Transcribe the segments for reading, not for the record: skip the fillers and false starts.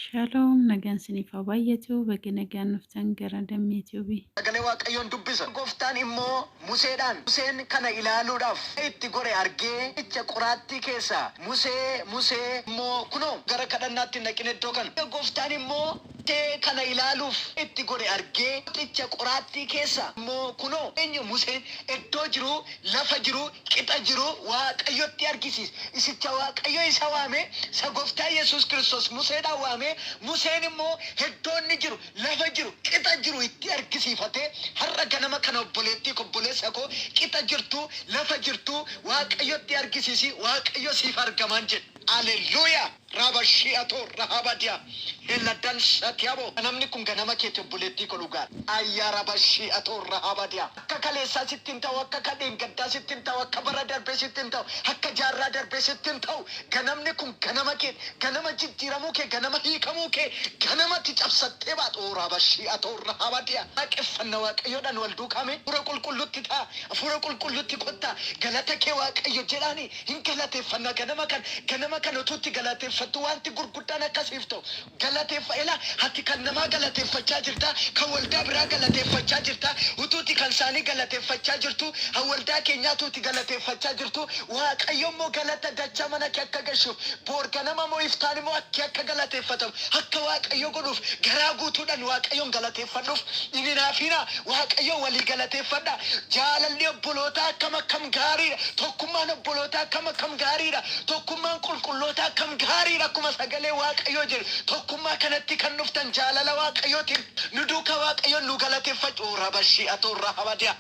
Shalom, nagaan isiniif haa baay'atu. Baga nagaan dhuftan gara Dammee Tube. Sagalee Waaqayyoon dubbisa. Gooftaan immoo Museedhaan, Museen kana ilaaluudhaaf itti gore argee, ija qoraattii keessaa, Musee, Musee! Immoo kunoo, gara kadhannaatti hin dhaqin iddoo kana. Gooftaan immoo Musee kana ilaaluuf itti gore argee, ija qoraattii keessaa immoo kunoo, eenyu Museen iddoo jiru, lafa jiru, qixa jiru Waaqayyotti argisiise. Isicha Waaqayyo isa waame, isa Gooftaa Yesuus Kiristoos Museedhaan waame, Museen immoo iddoo inni jiru, lafa jiru, qixa jiru itti argisiifatee, har'a ganama kana obboleettii koo, obboleessa koo, qixa jirtu, lafa jirtu Waaqayyotti argisiisi, Waaqayyo siif argamaan jedha. Aleluuyaa! Rabashi'ato rahabadia heladan shatiabo. Ganamni kun ganama keeti obboleettii koo dhugaadha. Ayyaa rabashi'ato rahabadia. Akka kaleessaa sitti hin ta'u, akka ka dheengaddaa sitti hin ta'u, akka bara darbee sitti hin ta'u, akka jaarraa darbee sitti hin ta'u. Ganamni kun ganama keeti. Ganama jijjiiramuu kee, ganama hiikamuu kee, ganamatti cabsattee baatu. Oh, rabashi'ato rahabadia. Waaqeffanna Waaqayyoodhaan wal duukaame. Hafuura qulqullutti ta'a. Hafuura qulqullutti kottaa. Galata kee Waaqayyo jedhaani hin galateeffanna ganama kana. Ganama kana utuu itti galateeffattu wanti gurguddaan akkasiif ta'u. Galateeffa ela ati kan namaa galateeffachaa jirta, kan waldaa biraa galateeffachaa jirta, utuuti kan isaanii galateeffachaa jirtu, kan waldaa keenyaa utuuti galateeffachaa jirtu, Waaqayyo immoo galata dachaa mana kee akka gashuuf, boor ganama immoo iftaan immoo akki akka galateeffatamu, akka Waaqayyo godhuuf garaa guutuudhaan Waaqayyoon galateeffadhuuf hin hinaafinaa. Waaqayyo walii galateeffadha. Jaalalli obbolootaa akkam akkam gaariidha. Tokkummaan obbolootaa akkam akkam gaariidha. Tokkummaan qulqullootaa akkam gaariidha. Akkuma sagalee Waaqayyoo jedhu tokkummaa kanatti kan dhuftan jaalala Waaqayyootiin nu duukaa Waaqayyoon nu galateeffachuu. Rabashi'atoo rahabadiyaa.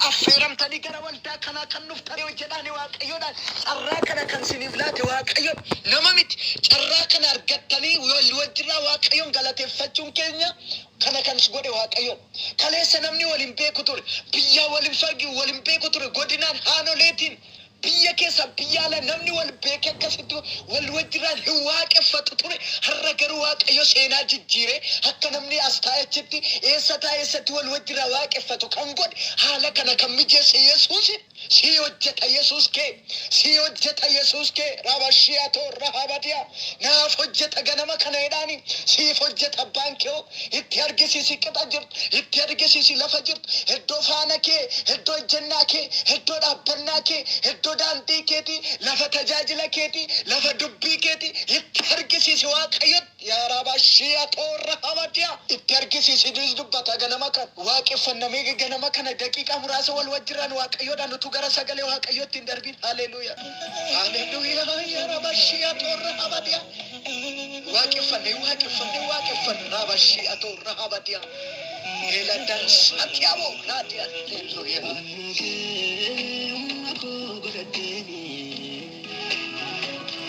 Affeeramtanii gara waldaa kanaa kan dhuftan jedhaani Waaqayyoodhaan carraa kana kan siniif laate Waaqayyo nama miti. Carraa kana argattanii wal wajjirraa Waaqayyoon galateeffachuun keenya kana kan godhe Waaqayyo. Kaleessa namni wal hin beeku ture. Biyyaa wal hin fagi wal hin beeku ture. Godinaan haanoleetiin biyya keessa biyya ala namni wal beeke akkasitti wal wajjirraan hin waaqeffatu ture. Har'a garuu Waaqayyo seenaa jijjiire akka namni as taa'echitti eessa taa'e eessatti wal wajjirraa waaqeffatu kan godhe haala kana kan mijeesse Yesuus. Si hojjeta Yesuus kee, si hojjeta Yesuus kee, rabashi'atoo rahabadiyaa. Naaf hojjeta ganama kana jedhaani, siif hojjeta abbaan kee itti argisiisi qixa jirtu, itti argisiisi lafa jirtu, iddoo faana kee, iddoo ejjennaa kee, iddoo dhaabbannaa kee, iddoo daandii keetii, lafa tajaajila keetii, lafa dubbii keetii, itti argisiisi Waaqayyotti. Yaa rabashi'atoo rahabadiyaa. Itti argisiisi dubbata ganama kana. Waaqeffannamee ganama kana daqiiqaa muraasa wal wajjirraan Waaqayyoodhaan utuu gara sagalee Waaqayyootti hin darbin. Haleluuyaa. Haleluuyaa. Yaa rabashi'atoo rahabadiyaa. Waaqeffanne waaqeffanne waaqeffanne rabashi'atoo rahabadiyaa. Eladan satiyaabo raadiyaa. Haleluuyaa.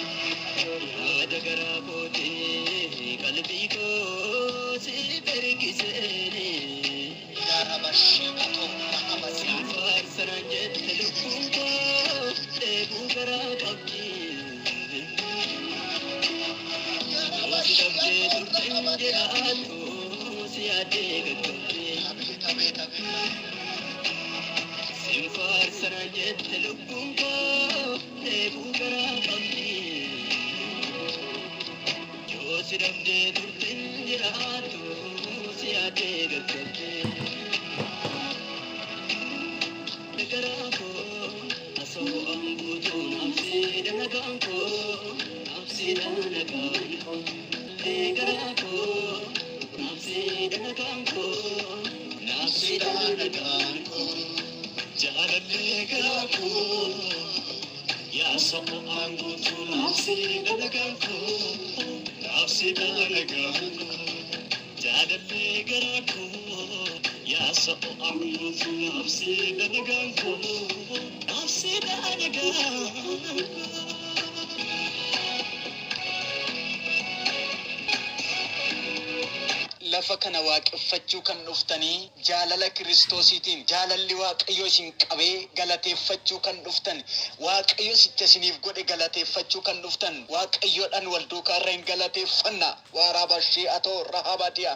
Yaada garaa kootii qalbii koo siif ergiseeni. Yaa rabashi'atoo rahabadiyaa. Siin faarsanaan jette lubbuun koo dheebuu garaa qabdi. Yaa Yoo si dhabdee rabashi'atoo turte hin rahabadiyaa. jiraattu si yaaddee gaggabdi. Abeet abeet abeet. Siin faarsanaan jette lubbuun koo dheebuu garaa qabdi. Yoo si dhabdee turte hin jiraattu si yaaddee gaggabdi. Garaa koo asoo an guutuu naafsi dalagaan koo naafsi dalagaan koo garaa koo naafsi dalagaan koo naafsi dalagaan koo jaalallee garaa koo yaa soo an guutuu naafsi dalagaan koo naafsi dalagaan koo jaalallee garaa koo yaa soo an guutuu naafsi dalagaan koo naafsi dalagaan koo. Lafa kana waaqeffachuu kan dhuftanii, jaalala Kiristoosiitiin jaalalli Waaqayyo isin qabee galateeffachuu kan dhuftan, Waaqayyo sicha isiniif godhe galateeffachuu kan dhuftan, Waaqayyoodhaan wal duukaa irra hin galateeffanna. Waaraabashii atoo rahabadiya.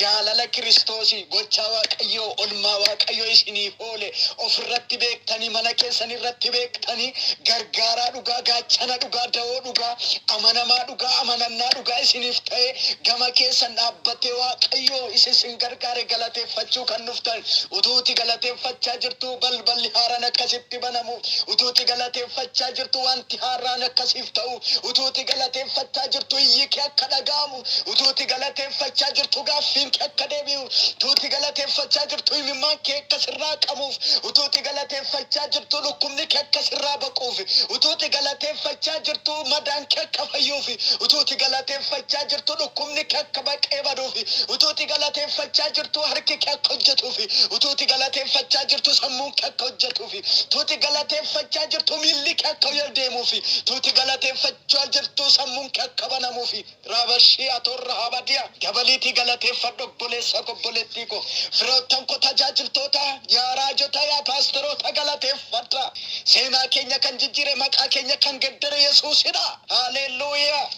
Jaalala Kiristoosii, gochaa Waaqayyoo, olmaa Waaqayyo isiniif oole ofirratti beektanii, mana keessan irratti beektanii, gargaaraa dhugaa, gaachana dhugaa, da'oo dhugaa, amanamaa dhugaa, amanannaa dhugaa isiniif ta'e, gama keessan dhaabbatee Waaqayyo isa isin gargaare galateeffachuu kan dhuftan, utuuti galateeffachaa jirtu balballi haaraan akkasitti banamu, utuuti galateeffachaa jirtu wanti haaraan akkasiif ta'u, utuuti galateeffachaa jirtu iyyi kee akka dhaga'amu, utuuti galateeffachaa jirtu gaaffiin kee akka deebi'u, utuuti galateeffachaa jirtu imimmaan kee akka sirraa qabuuf, utuuti galateeffachaa jirtu dhukkubni kee akka sirraa baquuf, utuuti galateeffachaa jirtu madaan kee akka fayyuuf, utuuti galateeffachaa jirtu dhukkubni kee akka baqee baduuf, utuuti galateeffachaa jirtu harki kee akka hojjetuuf, utuuti galateeffachaa jirtu sammuun kee akka hojjetuuf, utuuti galateeffachaa jirtu miilli kee akka deemuuf, utuuti galateeffachaa jirtu sammuun kee akka banamuuf. Raabashii atorra habadiya. Dabaliitii galateeffadhu, obboleessa ko, obboleettii ko, firoottan ko, tajaajiltoota, yaa raajota, yaa paasteroota, galateeffadha. Seenaa keenya kan jijjiire, maqaa keenya kan geddare Yesuusidha. Haleluuyaa.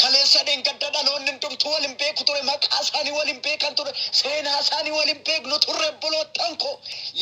Kaleessa dheengadda dhaloonni hundumtuu wal hin beeku ture, maqaa isaanii wal hin beekan ture, seenaa isaanii wal hin beeknu turre, obboloottan ko.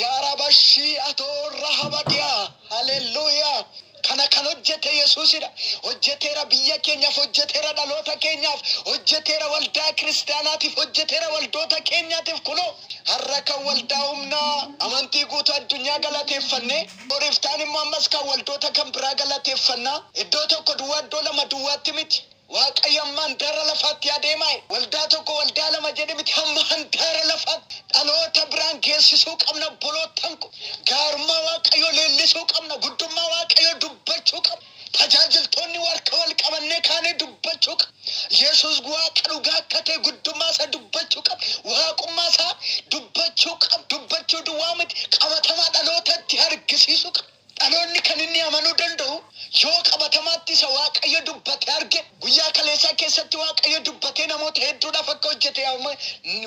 Yaa rabashii atorra habadiya. Haleluuyaa. Kana kan hojjete Yesuusidha. Hojjeteera biyya keenyaaf, hojjeteera dhaloota keenyaaf, hojjeteera waldaa kiristaanaatiif, hojjeteera waldoota keenyaatiif. Kunoo har'a kan waldaa humnaa amantii guutuu addunyaa galateeffanne, boriftaan immoo ammas kan waldoota kan biraa galateeffannaa. Iddoo tokko duwwaa, iddoo lama duwwaatti miti. Waaqayyo amma handaara lafaatti adeemaa. Waldaa tokko, waldaa lama jedhe miti, hamma handaara lafaatti dhaloota biraan geessisuu qabna, obboloottan ko. Gaarummaa Waaqayyo leellisuu qabna, guddummaa Waaqayyo dubbachuu qabna. Tajaajiltoonni harka wal qabannee kaanee dubbachuu qabna. Yesus Waaqa dhugaa akka ta'e guddummaa isaa dubbachuu qabna. Waaqummaa isaa dubbachuu qabna. Dubbachuu duwwaa miti, qabatamaa dhalootatti argisiisuu qabna. Dhaloonni kan inni amanuu danda'u yoo qabatamaatti isa Waaqayyo dubbate arge. Guyyaa kaleessaa keessatti Waaqayyo dubbatee namoota hedduudhaaf akka hojjete,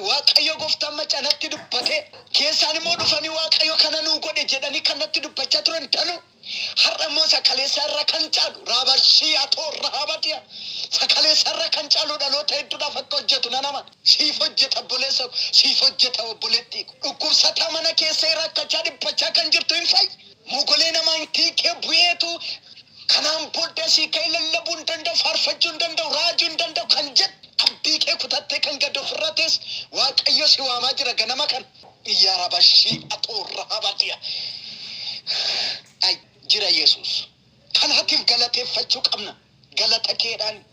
Waaqayyo gooftaan macanatti dubbate, keessaan immoo dhufanii Waaqayyo kana nuu godhe jedhanii kan natti dubbachaa turan danuu. Har'a immoo isa kaleessaa irra kan caalu, raabashii atoo raabatiya, isa kaleessaa irra kan caalu dhaloota hedduudhaaf akka hojjetu nan amana. Siif hojjeta, obboleessa ko, siif hojjeta, obboleettii ko. Dhukkubsataa mana keessa rakkachaa dhiphachaa kan jirtu hin fayyi. Mogolee namaan kee bu'eetu kanaan booddee sii ka'ee lallabuu hin danda'u, faarfachuu hin danda'u, raajuu hin danda'u kan jedhu, abdii kee kutattee kan gad ofirra teessu, Waaqayyo si waamaa jira ganama kana. Iyyaa rabashii atoo rahabatiya. Ay, jira Yesuus. Kanaatiif galateeffachuu qabna. Galata keedhaan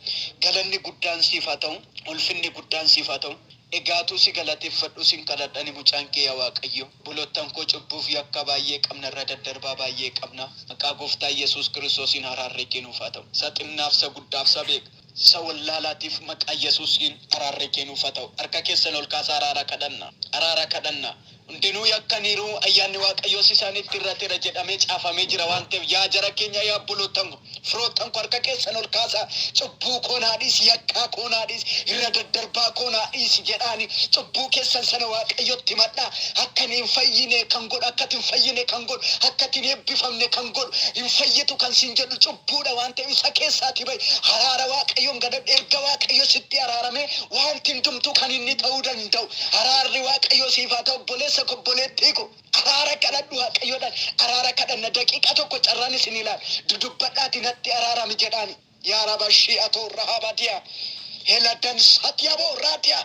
galanni guddaan siif haa ta'u, ulfinni guddaan siif haa ta'u. Egaatuu si galateeffadhu sin kadhadhani mucaan kee, yaa Waaqayyo. Bolottan koo, cubbuuf yakka baay'ee qabna, irra daddarbaa baay'ee qabna. Maqaa gooftaa Yesuus Kiristoosiin araarri kennuuf haa ta'u. Isa xinnaaf, isa guddaaf, isa beeka, isa wallaalaatiif maqaa Yesuusiin araarri kennuuf haa ta'u. Harka keessan ol kaasaa araara kadhanna. Araara kadhanna. Hundinuu yakkaniiru, ayyaanni Waaqayyoos isaanitti irrateera jedhamee caafamee jira waan ta'eef, yaa jara keenya, yaa obboloottan ko, firoottan ko, harka keessan ol kaasaa, cubbuu koo naa dhiisi, yakkaa koo naa dhiisi, irra daddarbaa koo naa dhiisi jedhaani cubbuu keessan sana Waaqayyotti himadhaa. Akka inni hin fayyine kan godhu, akka ati hin fayyine kan godhu, akka ati hin eebbifamne kan godhu, hin fayyitu kan siin jedhu cubbuudha waan ta'eef isa keessaati bahi. Araara Waaqayyoon gadadhu. Erga Waaqayyo sitti araarame wanti hundumtuu kan inni ta'uu danda'u. Araarri Waaqayyo siif haa ta'u, obboleessa ko, obboleettii ko. Araara kadhadhu Waaqayyoodhaan. Araara kadhanna. Daqiiqaa tokko carraan isin ilaala. Dudubbadhaati natti araarami jedhaani. Yaa rabashii atoo rahabadiya. Heladan satiyaboo raatiya.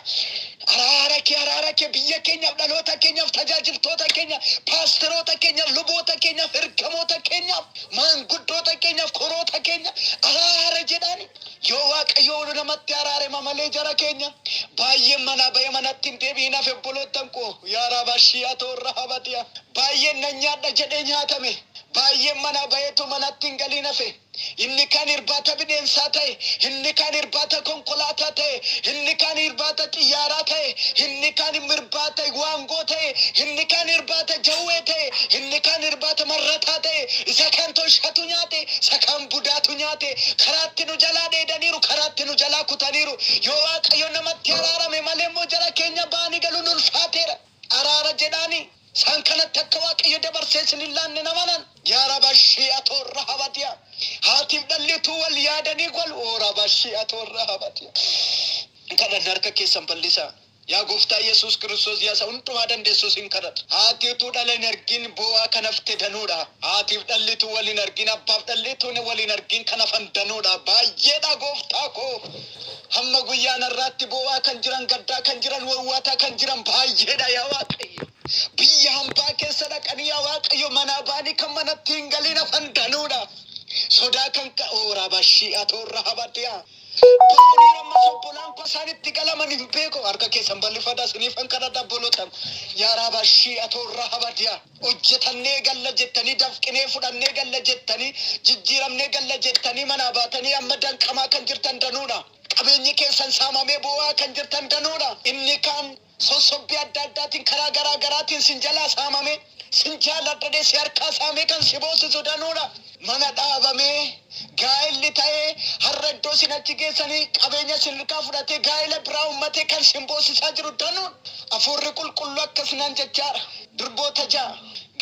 Araara kee, araara kee biyya keenyaaf, dhaloota keenyaaf, tajaajiltoota keenya, paasteroota keenyaaf, luboota keenyaaf, ergamoota keenyaaf, maanguddoota keenyaaf, koroota keenya araara jedhaani. Yoo Waaqayyo namatti araarema malee, jara keenya, baay'een manaa ba'ee manatti hin deebi'in hafe, obboloottan koo. Yaa rabashii atoo rahabatiya. Baay'een nan nyaadha jedhee nyaatame. Baay'een manaa ba'eetu manatti hin galiin hafe. Inni kaan irbaata bineensaa ta'e, inni kaan irbaata konkolaataa ta'e, inni kaan irbaata xiyyaaraa ta'e, inni kaan irbaata waangoo ta'e, inni kaan irbaata jawwee ta'e, inni kaan irbaata marrataa ta'e, isa kaan toshatu nyaate, isa kaan budaatu nyaate, karaatti nu jalaa dheedaniiru, karaatti nu jalaa kutaniiru. jiru. Yoo Waaqayyo namatti araarame malee immoo jara keenya ba'anii galuun ulfaateera. Araara jedhaani. Isaan kanatti akka Waaqayyo dabarsee isin hin laanne namanan. Yaa rabashii atoorra habatiya. Haatiif dhallituu wal yaadanii gol. Oo rabashii atoorra habatiya. Kadhanna harka keessan bal'isaa. Yaa gooftaa Yesuus Kiristoos yaa isa hundumaa dandeessu sin kadhadha. Haati utuu dhala hin argin boo'aa kan hafte danuudha. Haatiif dhallituu wal hin argin, abbaaf dhallituu wal hin argin kan hafan danuudha. Baay'eedha gooftaa koo. Hamma guyyaan har'aatti boo'aa kan jiran, gaddaa kan jiran, wawwaataa kan jiran baay'eedha yaa Waaqayyo. Biyya hambaa keessa dhaqanii yaa Waaqayyo manaa ba'anii kan manatti hin galin hafan danuudha. Sodaa kan ooraa bashii atoorra habadhiyaa. Ba'anii ammas obbolaan koo isaan itti galaman hin beeku. Harka keessan bal'ifadhaa isiniifan kadhadha obboloota. Yaa raabashii atoorra habadiyaa. Hojjetannee galla jettanii, dafqinee fudhannee galla jettanii, jijjiiramnee galla jettanii manaa baatanii amma danqamaa kan jirtan danuudha. Qabeenyi keessan saamamee boo'aa kan jirtan danuudha. Inni kaan sossobbii adda addaatiin karaa garaa garaatiin sin jalaa saamame, sin jaalladhadhee si harkaa saamee kan si boosisu danuudha. Mana dhaabamee gaa'elli ta'ee har'a iddoo sin achi geessanii qabeenya sin harkaa fudhatee gaa'ela biraa uummatee kan sin boosisaa jiru danuudha. Hafuurri qulqulluu akkas naan jechaadha. Durboota ja'a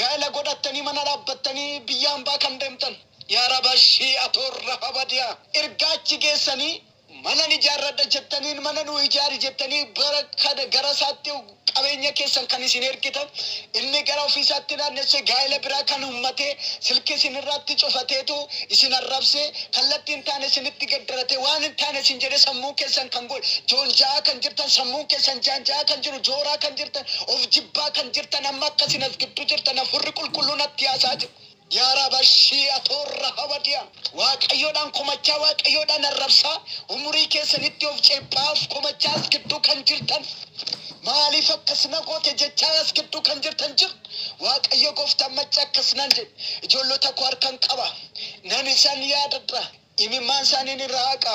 gaa'ela godhattanii mana dhaabbattanii biyya hambaa kan deemtan. Yaa rabashii atoorra habadiyaa. Ergaa achi geessanii mana ijaarradha jettaniin mana nu ijaari jettanii bara kana gara isaatti qabeenya keessan kan isin ergitan inni gara ofiisaatti naannessee gaa'ela biraa kan uummatee silkii isin irratti cufateetu isin arrabsee kallattii hin taane isinitti gaddaratee waan hin taane isin jedhee sammuu keessan kan godhe joonja'aa kan jirtan sammuun keessan jaanja'aa kan jiru jooraa kan jirtan of jibbaa kan jirtan amma akkasin as gidduu jirtan hafuurri qulqulluun natti haasaa jiru. Yaa rabashii atoorra habadiyaa. Waaqayyoodhaan komachaa waaqayyoodhaan arrabsaa umurii keessanitti of ceephaa of komachaa as gidduu kan jirtan maaliif akkas na goote jechaa as gidduu kan jirtan jiru. Waaqayyo gooftaan macca akkas naan jedhe ijoollota koo harkan qaba nan isaan yaadadha imimmaan isaanii irraa haqa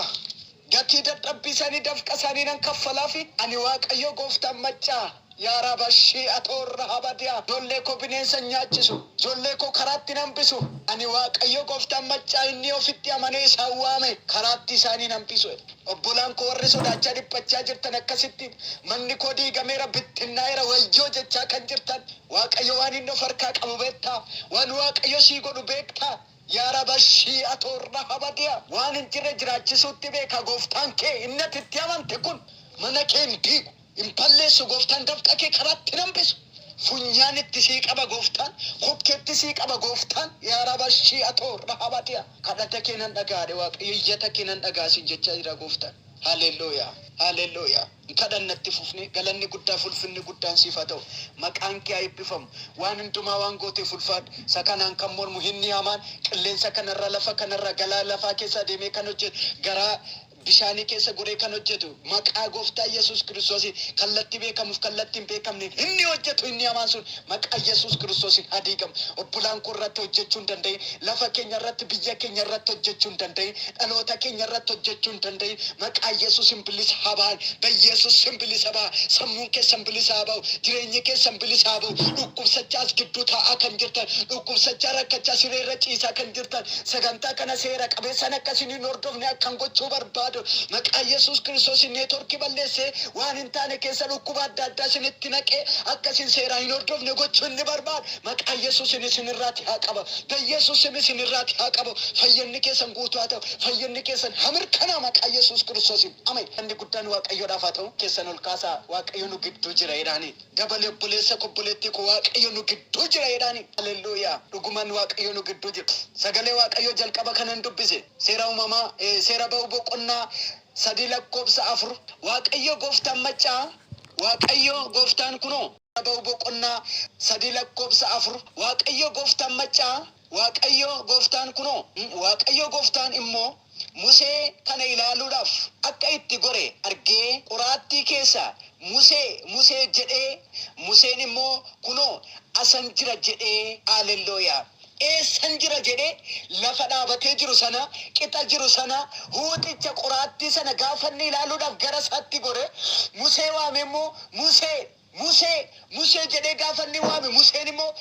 gatii dadhabbii isaanii dafqa isaanii nan kaffalaa fi ani Waaqayyo gooftaan maccaa. Yaa rabashii atoorra habadiyaa. Ijoollee koo bineensa hin nyaachisu. Ijoollee koo karaatti hin hambisu. Ani Waaqayyo gooftaan maccaa inni ofitti amanee isaan waame karaatti isaanii hin hambisu. Obbolaan koo warri sodaachaa dhiphachaa jirtan akkasitti manni koo diigameera bittinnaa'eera wayyoo jechaa kan jirtan Waaqayyo waan inni of harkaa qabu beektaa? Waan Waaqayyo sii godhu beektaa? Yaa rabashii atoorra habadiyaa. Waan hin jirre jiraachisuutti beeka gooftaan kee inni ati itti amante kun mana kee hin diigu. Hin balleessu gooftaan dafqa kee karaatti hin hambisu. Funyaan itti sii qaba gooftaan, kokkeetti sii qaba gooftaan. Yaa rabashii atoorra habadiyaa. Kadhata kee nan dhagaadhe Waaqayyo iyyata kee nan dhagaa siin jechaa jira gooftaan. Haleluuyaa. Haleluuyaa. Kadhannatti fufne galanni guddaa fulfinni guddaan siif haa ta'u. Maqaan kee haa eebbifamu. Waan hundumaa waan gooteef ulfaadhu. Isa kanaan kan mormu hinni hamaan qilleensa kanarra lafa kanarra galaa lafaa keessa deemee kan hojjetu garaa bishaanii keessa goree kan hojjetu maqaa gooftaa Yesuus Kiristoosiin kallattii beekamuuf kallattii hin beekamneen inni hojjetu inni hamaan sun maqaa Yesuus Kiristoosiin haa diigamu. Obbolaan koo irratti hojjechuu hin danda'in, lafa keenya irratti biyya keenya irratti hojjechuu hin danda'in, dhaloota keenya irratti hojjechuu hin danda'in maqaa Yesuusin bilisa haa ba'an. Biyyeesuusin bilisa ba'a. Sammuun keessan bilisa haa ba'u. Jireenyi keessan bilisa haa ba'u. Dhukkubsachaa as gidduu taa'aa kan jirtan, dhukkubsachaa rakkachaa sireerra ciisaa kan jirtan, sagantaa kana seera qabeessaan akkasiin hin hordofne akkan gochuu barbaadu. Maqaa Yesuus Kiristoosiin neetworkii balleessee waan hin taane keessa dhukkuba adda addaa isinitti naqee akkasiin seeraan hin hordofne gochuu inni barbaadu. Maqaa Yesuusin isinirraati haa qaba. Biyyeesuusin isinirraati haa qabu. Fayyinni keessan guutuu haa ta'u. Fayyinni keessan haa mirkanaa maqaa Yesuus Kiristoosiin. Ameen. Inni guddaan Waaqayyoodhaaf haa ta'u. Keessan ol kaasaa Waaqayyo nu gidduu jira jedhaani. Dabale obboleessa koo obboleettii koo Waaqayyo nu gidduu jira jedhaani. Haleluuyaa. Dhugumaan Waaqayyo nu gidduu jira. Sagalee Waaqayyoo jalqaba kanan dubbise. Seera uumamaa seera ba'uu boqonnaa 3 lakkoofsa 4. Waaqayyo gooftaan maccaa Waaqayyo gooftaan kunoo. Ba'uu boqonnaa 3 lakkoofsa 4. Waaqayyo gooftaan maccaa Waaqayyo gooftaan kunoo. Waaqayyo gooftaan immoo Musee kana ilaaluudhaaf akka itti gore argee qoraattii keessaa Musee Musee jedhee Museen immoo kunoo asan jira jedhee. Haleluuyaa. Eessan jira jedhee lafa dhaabatee jiru sana qixa jiru sana huuxicha qoraattii sana gaafa inni ilaaluudhaaf gara isaatti gore Musee waame immoo Musee Musee Musee jedhee gaafa inni waame Museen immoo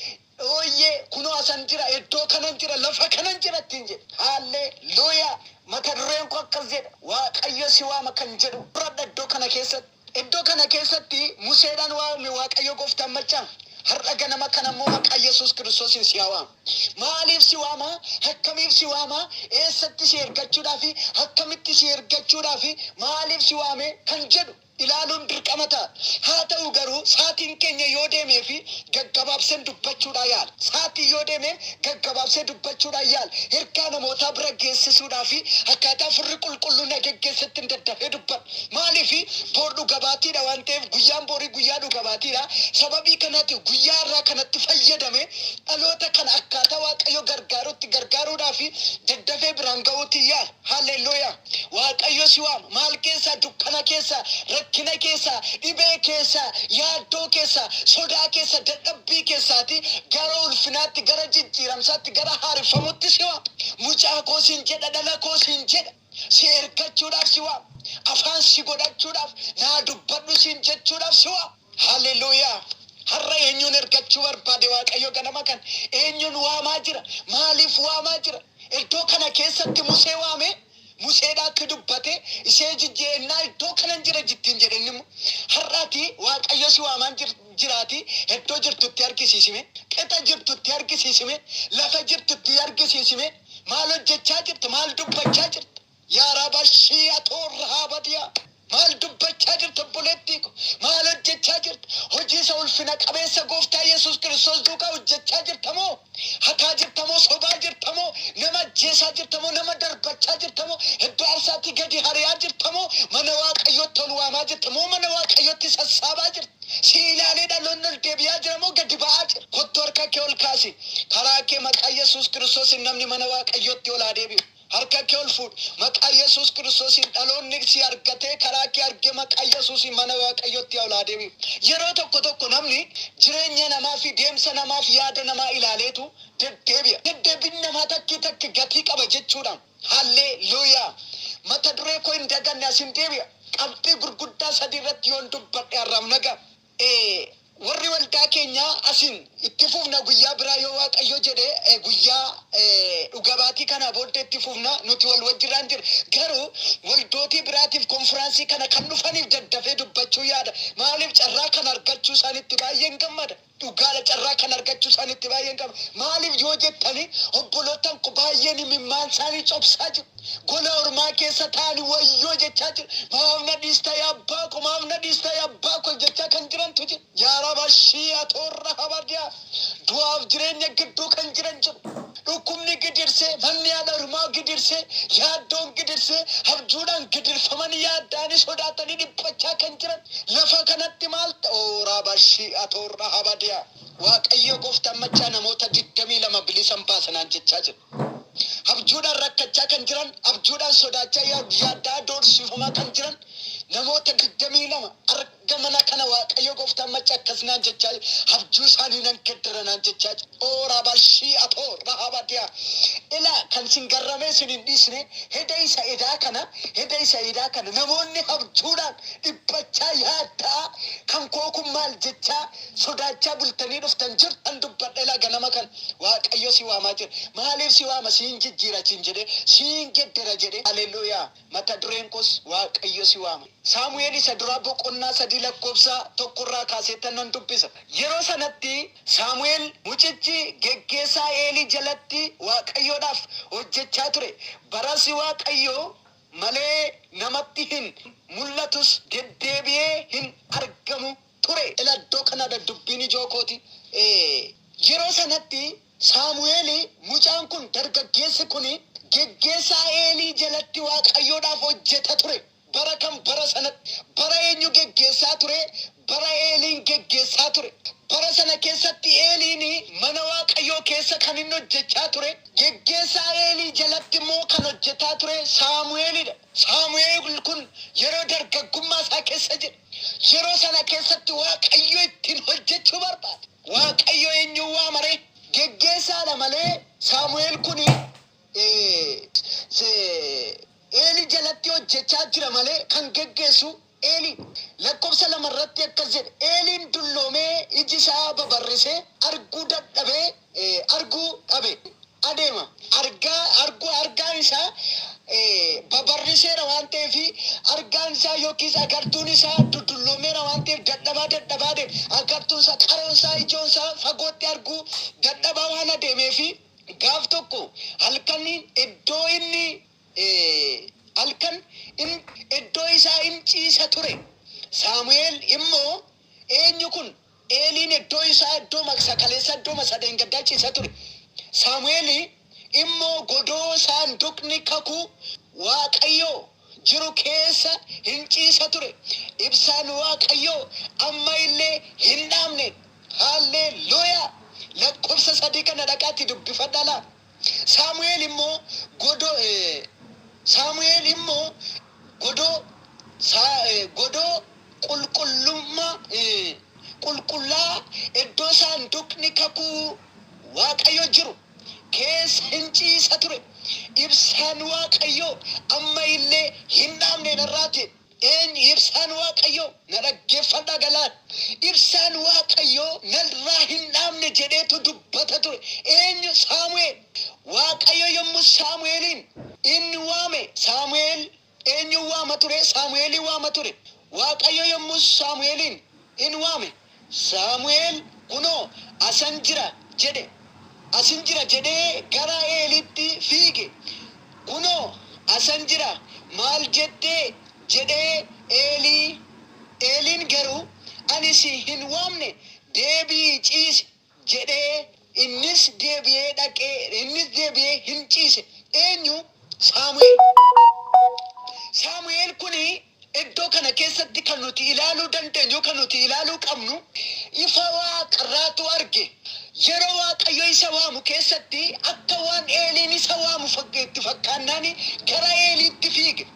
Ooyyee, kunoo asan jira, iddoo kanan jira, lafa kanan jira ittiin jedhe. Haalleluuyaa! Mata dureen koo akkas jedha: Waaqayyo si waama kan jedhu fudhadha iddoo kana keessatti. Iddoo kana keessatti Museedhaan waame Waaqayyo gooftaan maccaa. Har'a ganama kana immoo maqaa Yesuus Kiristoosiin si haa waamu. Maaliif si waama? Akkamiif si waama? Eessatti si ergachuudhaafi? Akkamitti si ergachuudhaafi? Maaliif si waame kan jedhu ilaaluun dirqama ta'a. Haa ta'u garuu, saatiin keenya yoo deemee fi gaggabaabseen dubbachuudhaa yaala. Saatiin yoo deemeef gaggabaabsee dubbachuudhaan yaala. Ergaa namootaa bira geessisuudhaa fi akkaataa Hafuurri Qulqulluun na geggeessetti hin daddafee dubbadha. Maaliif? Boor dhugabaatiidha waan ta'eef, guyyaan boorii guyyaa dhugabaatiidha. Sababii kanaatiif guyyaa har'aa kanatti fayyadame dhaloota kana akkaataa Waaqayyo gargaarutti gargaaruudhaa fi daddafee biraan ga'uutti yaala. Haalleluuyaa! Waaqayyo si waama. Maal keessaa? Dukkana keessaa, rakkina keessaa, dhibee keessaa, yaaddoo keessaa, sodaa keessaa, dadhabbii keessaati gara ulfinaatti, gara jijjiiramsaatti, gara haareffamutti si waama. Mucaa koo siin jedha, dhala koo siin jedha. Si ergachuudhaaf si waama. Afaan si godhachuudhaaf, naa dubbadhu siin jechuudhaaf si waama. Haalleluuyaa! Har'a eenyuun ergachuu barbaade Waaqayyo ganama kana? Eenyuun waamaa jira? Maaliif waamaa jira? Iddoo kana keessatti Musee waame, Museedhaatti dubbate, ishee jijjiirennaa iddoo kanan jira jittiin jedhe inni immoo. Har'aati Waaqayyo si waamaan jiraati, iddoo jirtutti argisiisime, qixa jirtutti argisiisime, lafa jirtutti argisiisime, maal hojjechaa jirta, maal dubbachaa jirta? Yaa rabashii atoorra haa badiyaa. Maal dubbachaa jirta, obboleettii ko? Maal hojjechaa jirta? Hojii isa ulfina qabeessa gooftaa Yesuus Kiristoos duukaa hojjechaa jirta moo? Hataa jirta moo? Sobaa jirta moo? Nama ajjeesaa jirta moo? Nama darbachaa jirta moo? Iddoo aarsaatii gadi hari'aa jirta moo? Mana Waaqayyootti ol waamaa jirta moo? Mana Waaqayyootti sassaabaa jirta? Si ilaalee dhaloonni ol deebi'aa jira moo gadi ba'aa jira? Kottu, harka kee ol kaasi. Karaa kee maqaa Yesuus Kiristoosiin namni mana Waaqayyootti ol haa deebi'u. Harka kee ol fuudhi. Maqaa Yesuus Kiristoosiin dhaloonni si argatee, karaa kee argee, maqaa Yesuusiin mana Waaqayyootti ol haa deebi'u. Yeroo tokko tokko namni jireenya namaa fi deemsa namaa fi yaada namaa ilaaleetu deddeebi'a. Deddeebiin namaa takki takki gatii qaba jechuudha. Halleluuyaa! Mata duree koo hin daganne, asin deebi'a. Qabxii gurguddaa sadii irratti yoon dubbadhe har'aaf nagaa. Warri waldaa keenyaa, asin itti fufna guyyaa biraa yoo Waaqayyo jedhe, guyyaa dhugabaatii kana booddee itti fufna, nuti wal wajjirraan jira. Garuu waldootii biraatiif, konfiraansii kana kan dhufaniif daddafee dubbachuu yaada. Maaliif? Carraa kana argachuu isaaniitti baay'een gammada. Dhugaadha, carraa kana argachuu isaaniitti baay'een gammada. Maaliif yoo jettani, obbolootan ko baay'een imimmaan isaanii cobsaa jiru. Gola ormaa keessa taa'anii wayyoo jechaa jiru. Maaf na dhiista yaa abbaa ko, maaf na dhiista yaa abbaa ko jechaa kan jirantu jira. Yaa rabashii atoorra habadiyaa, du'aaf jireenya gidduu kan jiran jiru. Dhukkubni gidirsee, manni haadha ormaa gidirsee, yaaddoon gidirsee, abjuudhaan gidirfamanii, yaaddaanii, sodaatanii dhiphachaa kan jiran. Lafa kanatti maal ta'u? Rabashii atoorra habadiyaa. Waaqayyo gooftaan machaa namoota 22 bilisan baasanaan jechaa jira. Abjuudhaan rakkachaa kan jiran, abjuudhaan sodaachaa, yaaddaa doorsifamaa kan jiran namoota 22 arga mana kana. Waaqayyo gooftaan machaa akkasnaan jechaa jira. Abjuu isaanii nan geddaranaan jechaa jira. Oo rabashii atoo rahabadiyaa. Ilaa, kan sin garramee sin hin dhiisne heda isa edaa kana, heda isa edaa kana, namoonni abjuudhaan dhiphachaa, yaaddaa, kan koo kun maal jechaa sodaachaa bultanii dhuftan jirtan dubbadha. Ilaa, ganama kan Waaqayyo si waamaa jira. Maaliif si waama? Siin jijjiira siin jedhee, siin geddera jedhee. Haleluuyaa! Mata dureen koos Waaqayyo si waama. Saamu'eel isa duraa boqonnaa 3 lakkoofsa 1rraa kaaseettan nan dubbisa. Yeroo sanatti Saamu'eel mucichi geggeessaa Eelii jalatti Waaqayyoodhaaf hojjechaa ture. Baras Waaqayyo malee namatti hin mul'atus, deddeebi'ee hin argamu ture. Ila, iddoo kanadha dubbiin ijoo kooti. Yeroo sanatti Saamu'eel mucaan kun, dargaggeessi kun, geggeessaa Eelii jalatti Waaqayyoodhaaf hojjeta ture. Bara kam? Bara sanatti. Bara eenyu geggeessaa ture? Bara Eeliin geggeessaa ture. Bara sana keessatti Eeliin mana Waaqayyoo keessa kan inni hojjechaa ture. Geggeessaa Eelii jalatti immoo kan hojjetaa ture Saamu'eelidha. Saamu'eel kun yeroo dargaggummaa isaa keessa jira. Yeroo sana keessatti Waaqayyo ittiin hojjechuu barbaade. Waaqayyo eenyuun waamaree? Geggeessaadha malee Saamu'eel kun Eelii jalatti hojjechaa jira malee kan geggeessu Eelii lakkoofsa 2 irratti akkas jedhe, Eeliin dulloomee iji isaa babarrisee arguu dadhabee, arguu dhabe adeema. Argaa arguu argaan isaa babarriseera waan ta'eef, argaan isaa yookiis agartuun isaa dudulloomeera waan ta'eef, dadhabaa dadhabaa adeema. Agartuun isaa, qaroon isaa, ijoon isaa fagootti arguu dadhabaa waan adeemeef, gaaf tokko halkan iddoo inni halkan iddoo isaa in ciisa ture. Saamu'eel immoo eenyu kun? Eeliin iddoo isaa, iddoo kaleessa, iddoo sadeen gaddaa ciisa ture. Saamu'eel immoo godoo saanduqni kakuu Waaqayyoo jiru keessa hin ciisa ture. Ibsaan Waaqayyoo amma illee hin dhaamne. Haalleluuyaa! Lakkoofsa 3 kana dhaqaatti dubbifadhaa laa. Saamu'eel immoo godoo qulqullummaa qulqullaa iddoo saanduqni kakuu Waaqayyo jiru keessa hin ciisa ture. Ibsaan Waaqayyoo amma illee hin dhaamne narraati. Eenyu ibsaan Waaqayyoo? Na dhaggeeffadhaa galaan. Ibsaan Waaqayyoo narraa hin dhaamne jedheetu dubbata ture. Eenyu? Saamu'eel. Waaqayyo yommuu Saamu'eeliin inni waame, Saamu'eel eenyu waama ture? Saamu'eelii waama ture. Waaqayyo yommuu Saamu'eeliin in waame, Saamu'eel kunoo asan jira jedhe. Asin jira jedhee gara Eelitti fiige. Kunoo asan jira, maal jettee jedhee Eelii. Eeliin garuu, ani si hin waamne, deebi'ii ciisi jedhee. Innis deebi'ee dhaqee, innis deebi'ee hin ciise. Eenyu? Saamu'eel. Saamu'eel kuni iddoo kana keessatti kan nuti ilaaluu dandeenyu, kan nuti ilaaluu qabnu, ifa waaqarraatu arge. Yeroo Waaqayyo isa waamu keessatti akka waan Eeliin isa waamu itti fakkaannaan gara Eeliitti fiige.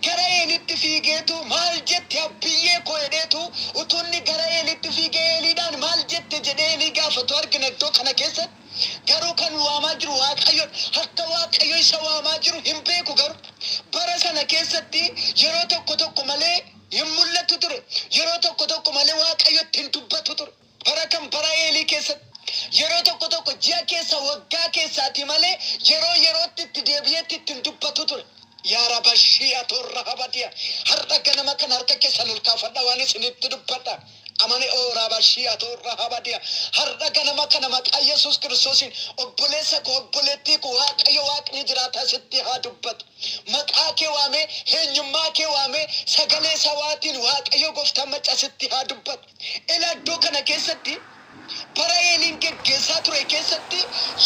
Gara Eelitti fiigeetu maal jette abbiyyee koo jedheetu, utuu inni gara Eelitti fiigee Eeliidhaan maal jette jedhee Eelii gaafatu argina iddoo kana keessatti. Garuu kan waamaa jiru Waaqayyoodha. Akka Waaqayyo isa waamaa jiru hin beeku garuu. Bara sana keessatti yeroo tokko tokko malee hin mul'atu ture. Yeroo tokko tokko malee Waaqayyo itti hin dubbatu ture. Bara kan bara Eelii keessatti. Yeroo tokko tokko ji'a keessa, waggaa keessaati malee yeroo yerootti itti deebi'eetti itti hin dubbatu ture. Yaa rabashii atorra habadiya. Har'a ganama kan harka keessan ol kaafadha, waan isinitti dubbadha. Amane oo rabashii atorra habadiya. Har'a ganama kana maqaa Yesuus Kiristoosiin, obboleessa koo, obboleettii koo, Waaqayyo Waaqni jiraataa sitti haa dubbatu. Maqaa kee waamee, eenyummaa kee waamee, sagalee sawaatiin Waaqayyo gooftaan macca sitti haa dubbatu. Ila iddoo kana keessatti bara Eeliin geggeessaa ture keessatti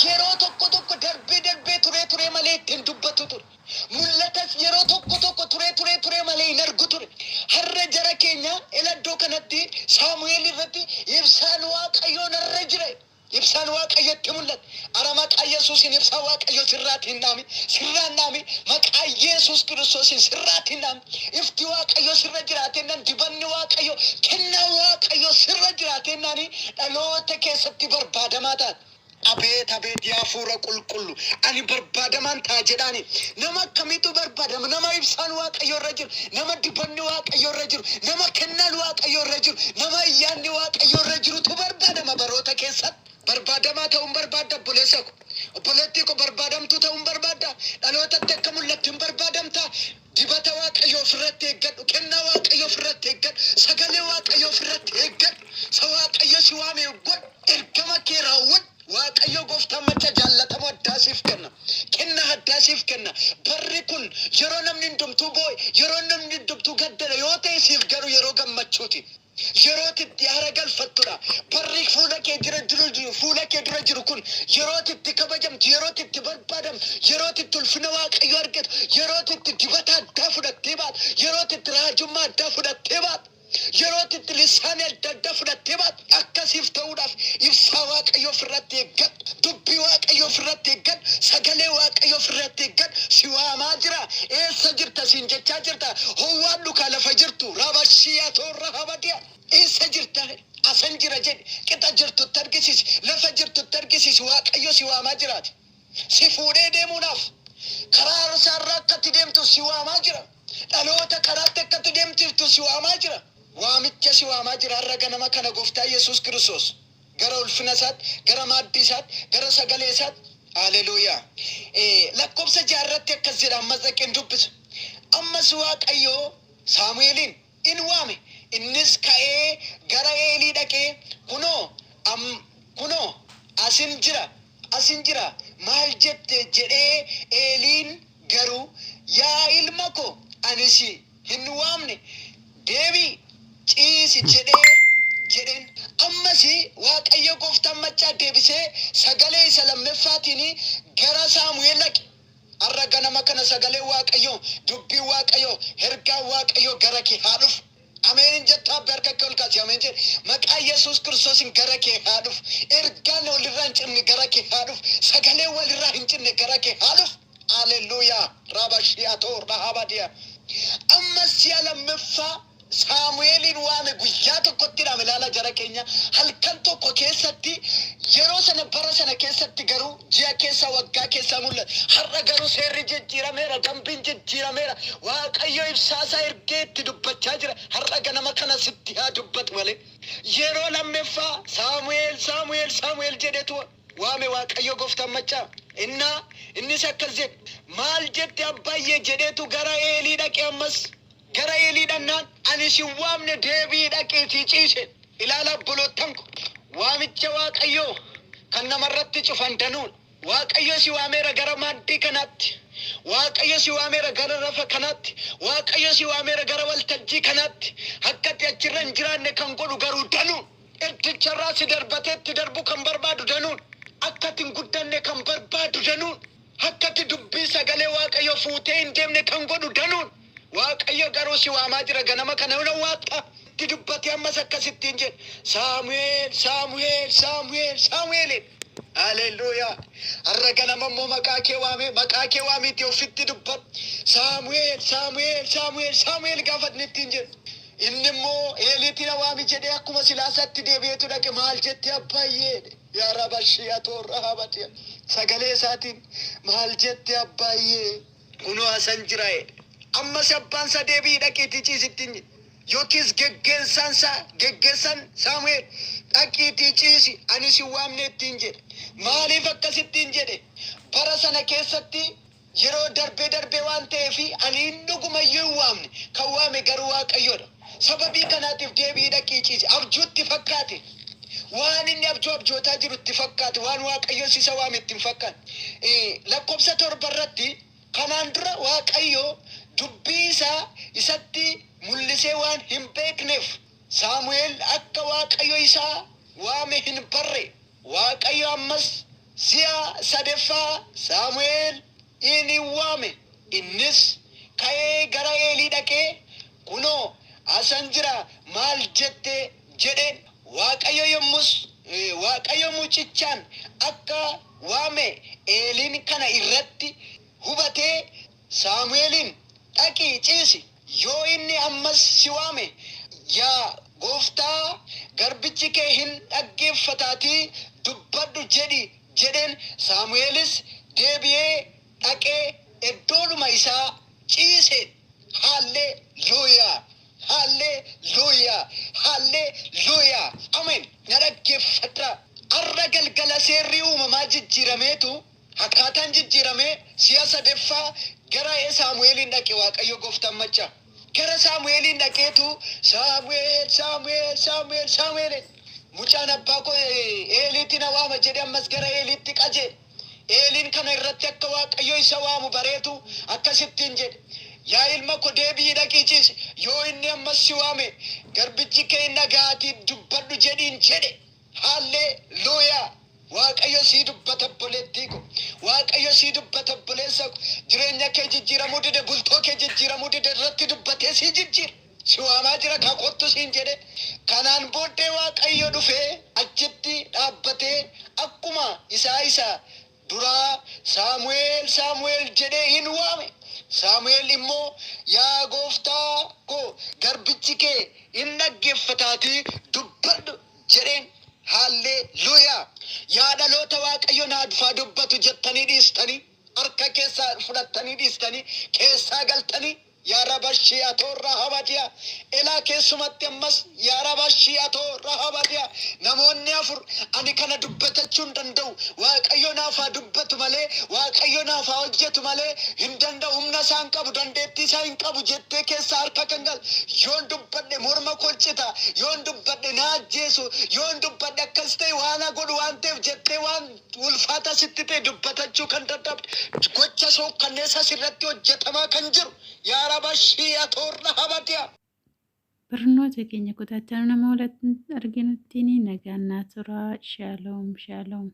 yeroo tokko tokko darbee darbee, turee turee malee ittiin dubbatu ture. Mul'atas yeroo tokko tokko turee turee turee malee hin argu ture. Har'a jara keenya, ila iddoo kanatti Saamu'eel irratti ibsaan Waaqayyoo narra jira. Ibsaan Waaqayyotti mul'ate. Ara maqaa Yesuusiin ibsaan Waaqayyoo sirraatti hin dhaami. Sirraan dhaami. Maqaa Yesuus Kiristoosiin sirraatti hin dhaami. Ifti Waaqayyoo sirra jiraatennaan, dibanni Waaqayyoo, kennaan Waaqayyoo sirra jiraatennaan, dhaloota keessatti barbaadamaa taata. Abeet abeet, yaa hafuura qulqullu, ani barbaadamaan ta'a jedhaani. Nama akkamiitu barbaadama? Nama ibsaan Waaqayyoo irra jiru, nama dibanni Waaqayyoo irra jiru, nama kennaan Waaqayyoo irra jiru, nama ayyaanni Waaqayyoo irra jirutu barbaadama baroota keessatti. Barbaadamaa ta'uun barbaadda, obboleessa ko? Obboleettii ko, barbaadamtuu ta'uun barbaadda? Dhalootatti akka mul'attu hin barbaadamta? Dibata Waaqayyoo ofirratti eeggadhu. Kennaa Waaqayyoo ofirratti eeggadhu. Sagalee Waaqayyoo ofirratti eeggadhu. Sa Waaqayyo si waame godhu. Ergama kee raawwadhu. Waaqayyo gooftaan macha jaallatamoo addaa siif kenna. Kennaa addaa siif kenna. Barri kun yeroo namni hundumtuu boo'e, yeroo namni hundumtuu gaddadha yoo ta'e, siif garuu yeroo gammachuuti. Yeroo itti haara galfattudha. Barri fuula kee jira jiru, fuula kee dura jiru kun yeroo itti kabajamtu, yeroo itti barbaadamtu, yeroo itti ulfina Waaqayyoo argatu, yeroo itti dibata addaa fudhattee baatu, yeroo itti raajummaa addaa fudhattee baatu, yeroo itti lisaanii adda addaa fudhattee baatu akkasiif ta'uudhaaf ibsaa Waaqayyoo ofirratti eeggadhu. Dubbii Waaqayyoo ofirratti eeggadhu. Sagalee Waaqayyoo ofirratti eeggadhu. Si waamaa jira. Eessa jirta siin jechaa jirta. Howwaadhu kaa lafa jirtu. Rabashiyaa toorra habadiya. Eessa jirta? Asan jira jedhi. Qixa jirtutti argisiisi. Lafa jirtutti argisiisi. Waaqayyo si waamaa jiraati. Si fuudhee deemuudhaaf karaa isaarraa akka itti deemtu si waamaa jira. Dhaloota karaatti akka itti deemtuuf jirtu si waamaa jira. Waamicha si waamaa jira har'a ganama kana gooftaa Yesuus Kiristoos. Gara ulfina isaatti, gara maaddii isaatti, gara sagalee isaatti. Haleluuyaa. Lakkoofsa jaarratti akkas jedha, ammas dhaqeen dubbisa. Ammas Waaqayyoo Saamu'eelin in waame. Innis ka'ee gara Eelii dhaqee, kunoo am, kunoo asin jira, asin jira, maal jette jedhee. Eeliin garuu, yaa ilma ko, ani si hin waamne, deebii ciisi jedhee jedheen. Ammas Waaqayyo gooftaan maccaa deebisee sagalee isa lammaffaatiin gara Saamu'eel dhaqe. Har'a ganama kana sagalee Waaqayyoo, dubbiin Waaqayyoo, ergaan Waaqayyoo gara kee haa dhufu. Ameen jettaa? Harka kee ol kaasi, ameen jedhe. Maqaa Yesuus Kiristoosiin gara kee haa dhufu. Ergaan walirraa hin cinne gara kee haa dhufu. Sagalee walirraa hin cinne gara kee haa dhufu. Haleluuyaa. Rabashi'atoo rahabadiya. Ammas si'a lammaffaa Saamu'eelin waame. Guyyaa tokkotti hidhame. Ilaala jara keenya, halkan tokko keessatti, yeroo sana, bara sana keessatti garuu ji'a keessa, waggaa keessa mul'ata. Har'a garuu seerri jijjiirameera, dambiin jijjiirameera. Waaqayyo ibsaasaa ergee itti dubbachaa jira. Har'a ganama kana sitti haa dubbatu malee. Yeroo lammaffaa Saamu'eel, Saamu'eel, Saamu'eel jedhetu waame Waaqayyo gooftaan maccaa. Innaa innis akkas jedhe, maal jette abbayyee jedheetu gara Eelii dhaqe. Ammas gara Eelii dhannaan, ani si waamne, deebii dhaqiitii ciise. Ilaala obboloottan ko, waamicha Waaqayyoo kan namarratti cufan danuudha. Waaqayyo si waameera gara maaddii kanaatti. Waaqayyo si waameera gara rafa kanaatti. Waaqayyo si waameera gara waltajjii kanaatti. Akka ati achirra hin jiraanne kan godhu garuu danuun. Iddicharraa si darbatee itti darbu kan barbaadu danuun. Akka ati hin guddanne kan barbaadu danuun. Akka ati dubbii sagalee Waaqayyo fuutee hin deemne kan godhu danuun. Waaqayyo garuu si waamaa jira ganama kana huna waaqa. Itti dubbatee ammas akkasittiin jedhe. Saamu'eel, Saamu'eel, Saamu'eel, Saamu'eel. Haleluuyaa. Har'a ganama immoo maqaa kee waamee, maqaa kee waamiitii ofitti dubbadhu. Saamu'eel, Saamu'eel, Saamu'eel, Saamu'eel gaafa inni ittiin jedhu. Inni immoo Eeliitti na waami jedhee akkuma silaasaatti deebi'eetu dhaqe, maal jette abbayyee? Yaa rabashii atoorra habatiya. Sagalee isaatiin maal jette abbayyee? Kunoo asan jira jedhe. Ammas abbaan isaa deebi'ii dhaqiitii ciisittiin jedhe. Yookiis geggeessaan isaa, geggeessaan Saamu'eel, dhaqiitii ciisi, ani si waamne ittiin jedhe. Maaliif akkasittiin jedhe? Bara sana keessatti yeroo darbee darbee waan ta'eef, ani hin dhugumayyuu hin waamne, kan waame garuu Waaqayyoodha. Sababii kanaatiif deebi'ii dhaqii ciisi. Abjuutti fakkaate. Waan inni abjuu abjootaa jiru itti fakkaate, waan Waaqayyo isa waame itti hin fakkaate. Lakkoofsa 7 irratti, kanaan dura Waaqayyo dubbii isaa isatti mul'isee waan hin beekneef, Saamu'eel akka Waaqayyo isaa waame hin barre. Waaqayyo ammas si'a sadeffaa Saamu'eel inni waame. Innis ka'ee gara Eelii dhaqee, kunoo asan jira, maal jette jedheen. Waaqayyo yommus Waaqayyo mucichaan akka waame Eeliin kana irratti hubatee Saamu'eeliin, dhaqii ciisi, yoo inni ammas si waame, yaa gooftaa, garbichi kee hin dhaggeeffataatii dubbadhu jedhi jedheen. Saamu'eelis deebi'ee dhaqee iddoodhuma isaa ciise. Haalleluuyaa, haalleluuyaa, haalleluuyaa, ameen. Na dhaggeeffadhaa. Har'a galgala seerri uumamaa jijjiirameetu, akkaataan jijjiiramee, si'a sadeffaa gara Saamu'eeliin dhaqe Waaqayyo gooftaan machaa. Gara Saamu'eeliin dhaqeetu Saamu'eel, Saamu'eel, Saamu'eel, Saamu'eel. Mucaan abbaa koo Eeliitti na waama jedhe, ammas gara Eeliitti qajeele. Eeliin kana irratti akka Waaqayyo isa waamu bareetu akkasittiin jedhe. Yaa ilma ko, deebi'ii dhaqii ciisi. Yoo inni ammas si waame, garbichi kee hin dhaga'aatii dubbadhu jedhiin jedhe. Haalleluuyaa. Waaqayyo sii dubbata, obboleettii ko. Waaqayyo sii dubbata, obboleessa ko. Jireenya kee jijjiiramuu dide, bultoo kee jijjiiramuu dide irratti dubbatee sii jijjiira. Si waamaa jira, kakottu siin jedhe. Kanaan booddee Waaqayyo dhufee achitti dhaabbatee akkuma isaa isa duraa Saamu'eel, Saamu'eel jedhee hin waame. Saamu'eel immoo, yaa gooftaa ko, garbichi kee hin dhaggeeffataatii dubbadhu jedheen. Haalleluuyaa. Yaa dhaloota Waaqayyo naa dhufaa dubbatu jettanii dhiistanii, harka keessaa fudhattanii dhiistanii keessaa galtanii. Yaa rabashii atoo rahabadiya. Elaa keessumatti ammas yaa rabashii atoo rahabadiya. Namoonni 4 ani kana dubbatachuu hin danda'u. Waaqayyo naaf haa dubbatu malee, Waaqayyo naaf haa hojjetu malee hin danda'u. Humna isaa hin qabu, dandeettii isaa hin qabu jettee keessa harka kan gal. Yoon dubbadhe morma koo cita, yoon dubbadhe na ajjeesu, yoon dubbadhe akkas ta'e waan na godhu waan ta'eef jettee waan ulfaata sitti ta'e dubbatachuu kan dadhabde, gocha sookkanneessa sirratti hojjetamaa kan jiru. Yaa rabashii atoorra habadiya. Barnoota keenya kutaa itti aanu nama walitti arginutti nagaan naa turaa. Shaaloom shaaloom.